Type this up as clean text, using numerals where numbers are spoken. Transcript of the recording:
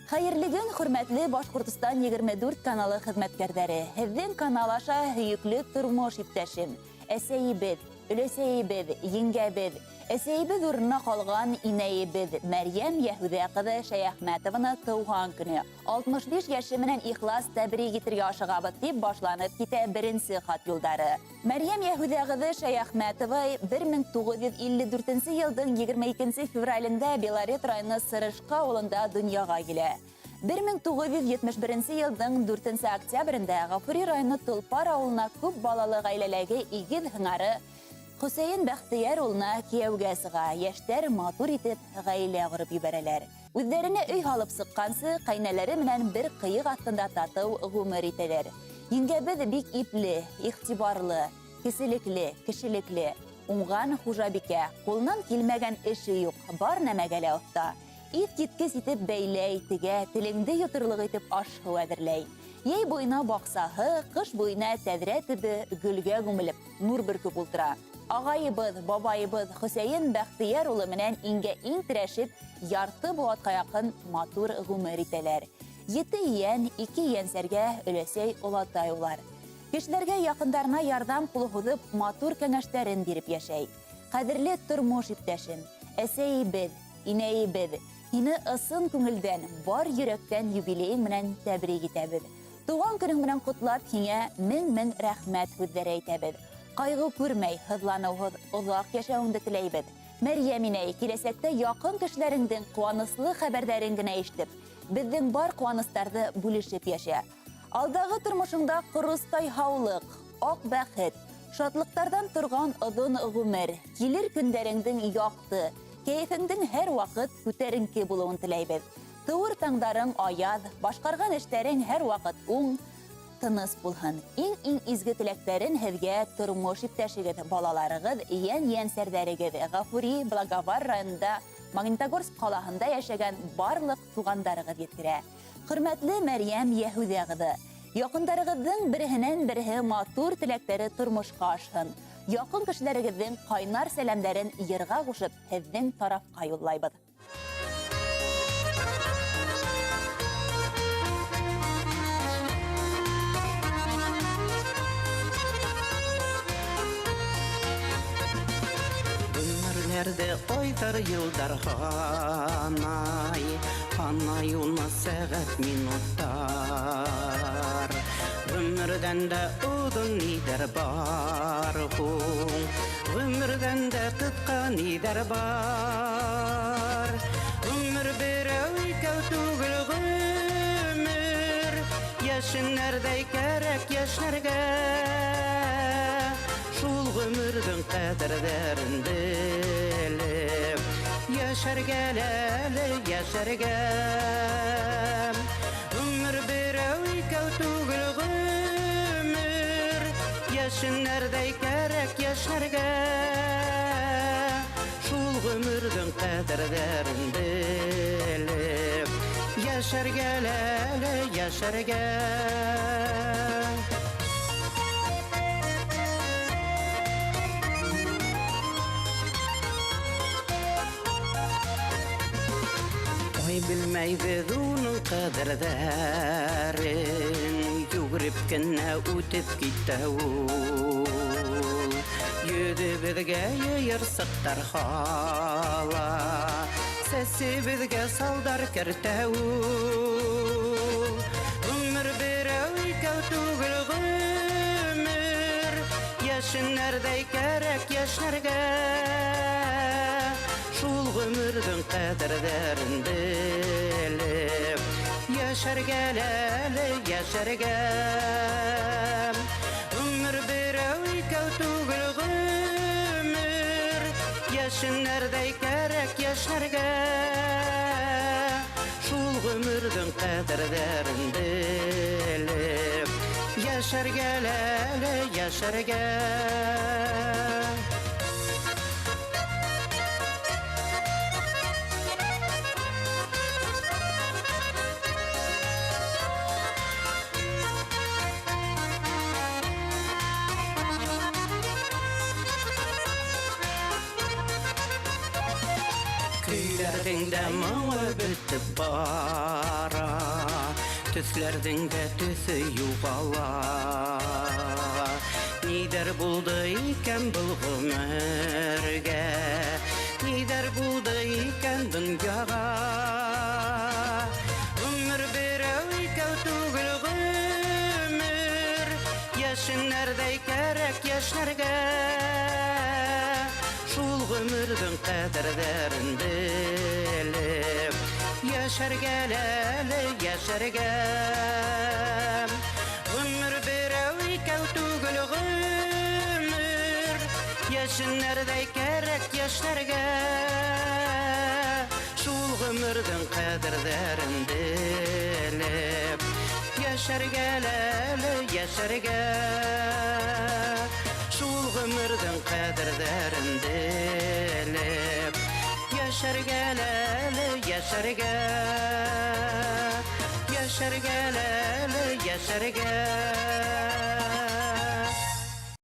Хәйерле көн, хөрмәтле Башҡортостан 24 каналы хеҙмәткәрҙәре. Һеҙҙең канал аша һөйөклө тормош иптәшем, әсәйебеҙ, өләсәйебеҙ, еңгәбеҙ, әсәйебеҙ урынына ҡалған инәйебеҙ Мәрйәм Йәһүҙә ҡыҙы Шәйәхмәтованы тыуған көнө 65 йәше менән ихлас тәбрик итергә ашығабыҙ, тип башланып китә беренсе хат юлдары. Мәрйәм Йәһүҙә ҡыҙы Шәйәхмәтова 1954 йылдың 22 февралендә Белорет районы Сырышҡа ауылында донъяға килә. 1971 йылдың 4 октябрендә Ғафури районы Толпар ауылына күп балалы ғаиләләге игеҙ һыңары Хөсәйен Бәхтейәр улына кейәүгә сыға. Йәштәр матур итеп ғаилә ҡороп ебәрәләр. Үҙҙәренә өй һалып сыҡҡансы, ҡәйнәләре менән бер ҡыйыҡ аҫтында татыу ғүмер итәләр. Еңгәбеҙ бик ипле, иғтибарлы, кеселекле, кешелекле, уңған хужабикә, ҡулынан килмәгән эше юҡ, бар нәмәгә лә оҫта. Иҫ киткес итеп бәйләй, тегә, телеңде йоторлоҡ итеп аш-һыу әҙерләй. Йәй буйына баҡсаһы, ҡыш буйына тәҙрә төбө гөлгә күмелеп, нур бөркөп ултыра. Ағайыбыҙ, бабайыбыҙ Хөсәйен Бәхтейәр улы менән иңгә иң терәшеп, ярты быуатҡа яҡын матур ғүмер итәләр. Ете ейән, ике ейәнсәргә өләсәй, олатай улар. Кешеләргә, яҡындарына ярҙам ҡулы һуҙып, матур кәңәштәрен биреп йәшәй. Ҡәҙерле тормош иптәшем, әсәйебеҙ, инәйебеҙ, һине ысын күңелдән, бар йөрәктән юбилейың менән тәбрик итәбеҙ. Тыуған көнөң менән ҡотлап, һиңә мең-мең рәхмәт һүҙҙәре әйтәбеҙ. Ҡайғы күрмәй, һыҙланыуһыҙ оҙаҡ йәшәүеңде теләйбеҙ. Мәрйәм инәй, киләсәктә яҡын кешеләреңдең ҡыуаныслы хәбәрҙәрен генә ишетеп, беҙҙең бар ҡыуаныстарҙы бүлешеп йәшә. Алдағы тормошоңда ҡоростай һаулыҡ, аҡ бәхет, шатлыҡтарҙан торған оҙон ғүмер, килер көндәреңдең яҡты, кәйефеңдең һәр ваҡыт күтәренке булыуын теләйбеҙ. Тыуыр таңдарың аяҙ, башҡарған эштәрең һәр ваҡыт уң, тыныс булһын. Иң-иң изге теләктәрен һеҙгә тормош иптәшегеҙ, балаларығыҙ, йән-йәнсәрҙәрегеҙ, Ғафури, Благовар районында, Магнитогорск ҡалаһында йәшәгән барлыҡ туғандарығыҙ еткерә. Хөрмәтле Мәрйәм Йәһүҙә ҡыҙы, яҡындарығыҙҙың береһенән-береһе матур теләктәре тормошҡа ашһын. Яҡын кешеләрегеҙҙең ҡайнар сәләмдәрен йырға ҡушып, һеҙҙең тарафҡа юллайбыҙ. Ғүмерләрҙе айҙар, йылдар һанай, һанай уны сәғәт, минуттар. Ғүмерҙән дә оҙон ниҙәр бар һуң? Ғүмерҙән дә ҡыҫҡа ниҙәр бар? Ғүмер берәү, икәү түгел ғүмер, йәшенәрҙәй кәрәк йәшнәргә. Шул ғүмерҙең ҡәҙерҙәрен белеп, йәшәргә әле, йәшәргә. Ғүмер берәү, икәү түгел ғүмер, йәшенәрҙәй кәрәк йәшнәргә. Шул ғүмерҙең ҡәҙерҙәрен белеп, йәшәргә әле, йәшәргә. Ай, белмәйбеҙ уның ҡәҙерҙәрен, йүгереп кенә үтеп китә ул. Йөҙөбөҙгә йыйырсыҡтар һала, сәсебеҙгә салдар кәртә ул. Ғүмер берәү, икәү түгел ғүмер, йәшенәрҙәй кәрәк йәшнәргә. Шул ғүмерҙең ҡәҙерҙәрен белеп, йәшәргә әле, йәшәргә. Ғүмер берәү, икәү түгел ғүмер, йәшенәрҙәй кәрәк йәшнәргә. Шул ғүмерҙең ҡәҙерҙәрен белеп, йәшәргә әле, йәшәргә. Көйләрҙең дә моңо бөтөп бара, Төҫләрҙең дә төҫө юғала. Ниҙәр булды икән был ғүмергә, Ниҙәр булды икән донъяға? Ғүмер берәү, икәү түгел ғүмер, Йәшенәрҙәй кәрәк йәшнәргә. Шул ғүмерҙең ҡәҙерҙәрен белеп, Йәшәргә әле, йәшәргә. Ғүмер берәү, икәү түгел ғүмер, Йәшенәрҙәй кәрәк йәшнәргә. Шул ғүмерҙең ҡәҙерҙәрен белеп, Йәшәргә әле, йәшәргә. Шул ғүмерҙең ҡәҙерҙәрен белеп, Йәшәргә әле, йәшәргә. Йәшәргә әле, йәшәргә.